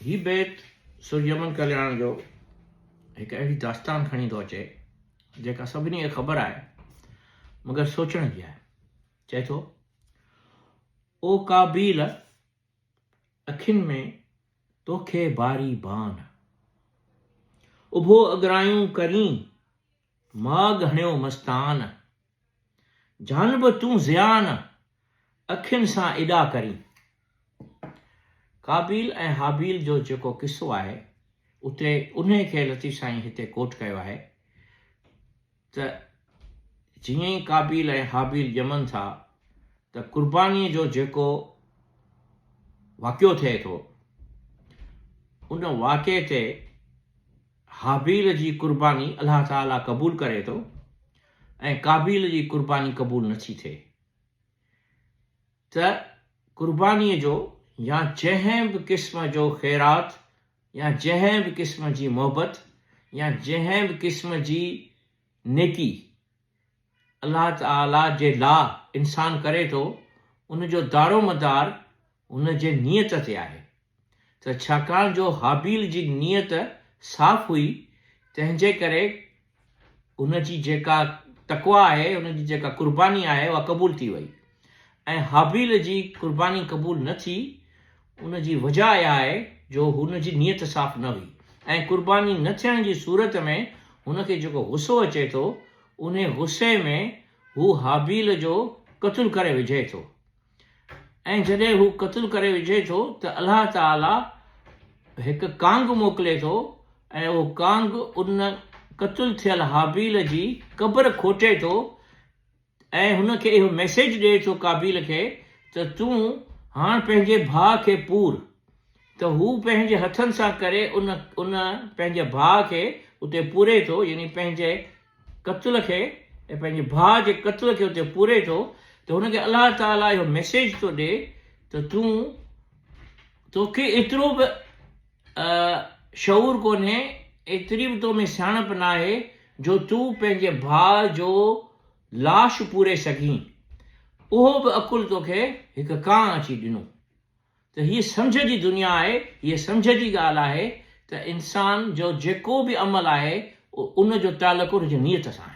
هي بيت سر يمن ڪلياڻ جو هڪ اهڙي داستان کڻي ٿو اچي جيڪا سڀني کي خبر آهي مگر سوچڻ جي آهي. چئي ٿو، او قابيل اکين ۾ توکي باري بان، اڀو اڳرايون ڪرين ماڳ هڻيو مستان، جان به تون زيان اکين سان اڏا ڪرين. قابيل ۽ هابيل جو جيڪو قصو آهي اتي انهي کي لطيف سائين هتي ڪوٽ ڪيو آهي ته جيئن ئي قابيل ۽ هابيل ڄمن ٿا ته قربانيء جو جيڪو واقعو ٿئي ٿو ان واقعي تي هابيل جي قرباني الله تعاليٰ قبول ڪري ٿو ۽ قابيل جي قرباني قبول نٿي ٿئي ته قربانيء جو يا جنهن به قسم جو خيرات يا جنهن به قسم جي محبت يا جنهن به قسم جي نيڪي الله تعاليٰ جي لا انسان ڪري ٿو ان جو دارومدار ان جي نيت تي آهي ته ڇاڪاڻ جو هابيل جي نيت صاف هئي، تنهن جي ڪري هن جي جيڪا تقويٰ آهي، هن جي جيڪا قرباني آهي، اها قبول ٿي وئي ۽ هابيل جي قرباني قبول نه ٿي، ان جي وجهه اها آهي جو هن جي نيت صاف نه هئي ۽ قرباني نه ٿيڻ جي صورت ۾ هن کي جيڪو غصو اچي ٿو، انهي غصي ۾ هو هابيل جو قتل ڪري وجهي ٿو. ۽ جڏهن هو قتل ڪري وجهي ٿو ته الله تعاليٰ هڪ ڪانگ موڪلي ٿو ۽ اهو ڪانگ ان قتل ٿيل هابيل جي قبر کوٽي ٿو ۽ هن کي اهو ميسيج ڏئي ٿو قابيل کي ته تون هاڻ پنهنجي ڀاء کي پور ته هو پنهنجي هٿن سان ڪري ان ان پنهنجي ڀاء کي اتي پوري ٿو يعني پنهنجي قتل کي ۽ پنهنجي ڀاء جي قتل کي اتي پوري ٿو ته هن کي الله تعاليٰ اهو ميسيج ٿو ڏي ته تون توکي ايترو به شعور ڪونهي ايتري به تو ۾ سياڻپ ناهي جو تون پنهنجي ڀاء جو لاش پوري سگهين اهو به عقل توکي هڪ ڪانء اچي ڏنو. ته هيء سمجهه جي دنيا آهي، هيء سمجهه جي ڳالهه آهي ته انسان جو جيڪو به عمل آهي ان جو تعلق ان جي نيت سان آهي.